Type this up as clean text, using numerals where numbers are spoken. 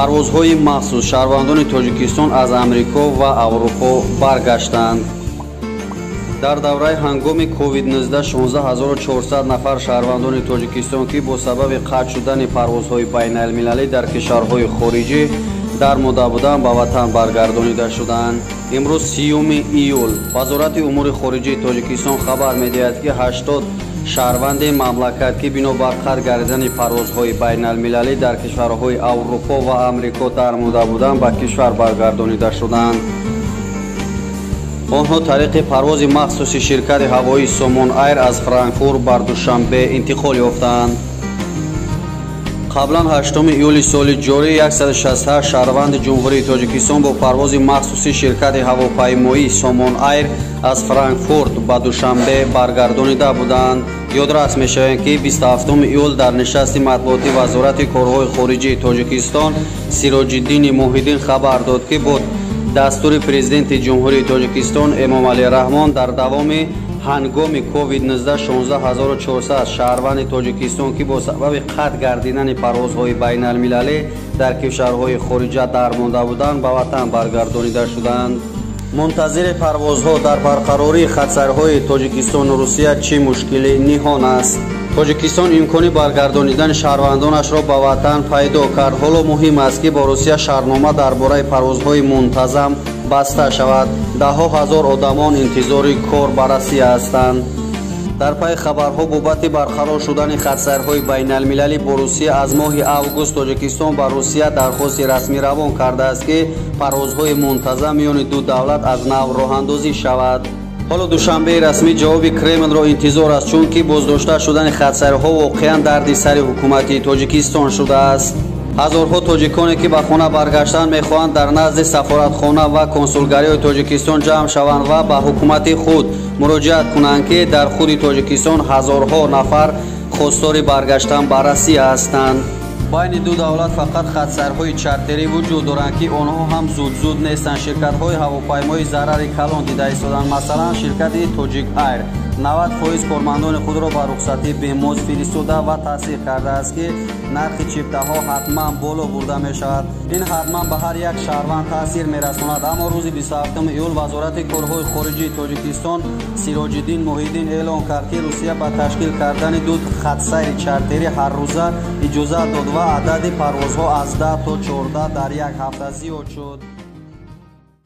Парвозҳои махсус шаҳрвандони Тоҷикистон аз Амрико ва Аврупо баргаштанд. Дар давраи ҳангоми COVID-19 16400 нафар шаҳрвандони Тоҷикистон, ки бо сабаби қатъ шудани парвозҳои байналмилалӣ дар кишварҳои хориҷӣ дармонда буданд, ба ватан баргардонида шуданд. Имрӯз 30 июл Вазорати умури хориҷии Тоҷикистон хабар медиҳад, ки 80 шаҳрванди мамлакат, ки бинобар қатъ гардидани парвозҳои байналмилалӣ дар кишварҳои Аврупо ва Амрико дармонда буданд, ба кишвар баргардонида шуданд. Онҳо тариқи парвози махсуси ширкати ҳавоии Сомон Айр аз Франкфурт бар Душанбе интиқол ёфтанд. Қаблан 8 июли соли ҷорӣ 168 шаҳрванди Ҷумҳурии Тоҷикистон бо парвози махсуси ширкати ҳавопаймоии Сомон Айр аз Франкфурт ба Душанбе баргардонида буданд. Ёдрас мешавем, ки 27 июл дар нишасти матбуотии Вазорати корҳои хориҷии Тоҷикистон Сироҷиддини Муҳиддин хабар дод, ки бо дастури Президенти Ҷумҳурии Тоҷикистон Эмомалӣ Раҳмон дар давоми ҳангоми COVID-19 16400 шаҳрванди Тоҷикистон, ки бо сабаби қатъ гардидани парвозҳои байналмилалӣ дар кишварҳои хориҷа дармонда буданд, ба ватан баргардонида шуданд. Мунтазири парвозҳо дар барқарории хатсайрҳои Тоҷикистону Русия чӣ мушкилӣ ниҳон аст? Тоҷикистон имкони баргардонидани шаҳрвандонашро ба ватан пайдо кард. Ҳоло муҳим аст, ки бо Русия шартнома дар бораи парвозҳои мунтазам баста шавад. Даҳҳо ҳазор одамон интизори кор ба Россия ҳастанд. Дар пайи хабарҳо бобати барқарор шудани хатсайрҳои байналмилалӣ бо Русия аз моҳи август Тоҷикистон ба Русия дархости расмӣ равон кардааст, ки парвозҳои мунтазам миёни ду давлат аз нав роҳандозӣ шавад. Ҳоло Душанбеи расмӣ ҷавоби Кремлро интизор аст, чунки боздошта шудани хатсайрҳо воқеан дарди сари ҳукумати Тоҷикистон шудааст. Ҳазорҳо тоҷиконе, ки ба хона баргаштан мехоҳанд, дар назди сафоратхона ва консулгариҳои Тоҷикистон ҷамъ шаванд ва ба ҳукумати худ муроҷиат кунанд, ки дар худи Тоҷикистон ҳазорҳо нафар хостори баргаштан ба Россия ҳастанд. Байни ду давлат фақат хатсайрҳои чартерӣ вуҷуд доранд, ки онҳо ҳам зуд-зуд нестанд. Ширкатҳои ҳавопаймоӣ зарари калон дида истоданд. Масалан, ширкати Тоҷик Айр 90% кормандони худро ба рухсатии бемузд фиристода ва тасдиқ кардааст, ки нархи чиптаҳо ҳатман боло бурда мешавад. Ин ҳатман ба ҳар як шаҳрванд таъсир мерасонад. Аммо рӯзи 27 июл Вазорати корҳои хориҷии Тоҷикистон Сироҷиддин Муҳиддин эълон кард, ки Русия ба ташкил кардани ду хатсайри чартерӣ ҳаррӯза иҷозат дод ва адади парвозҳо аз 10 то 14 дар як ҳафта зиёд шуд.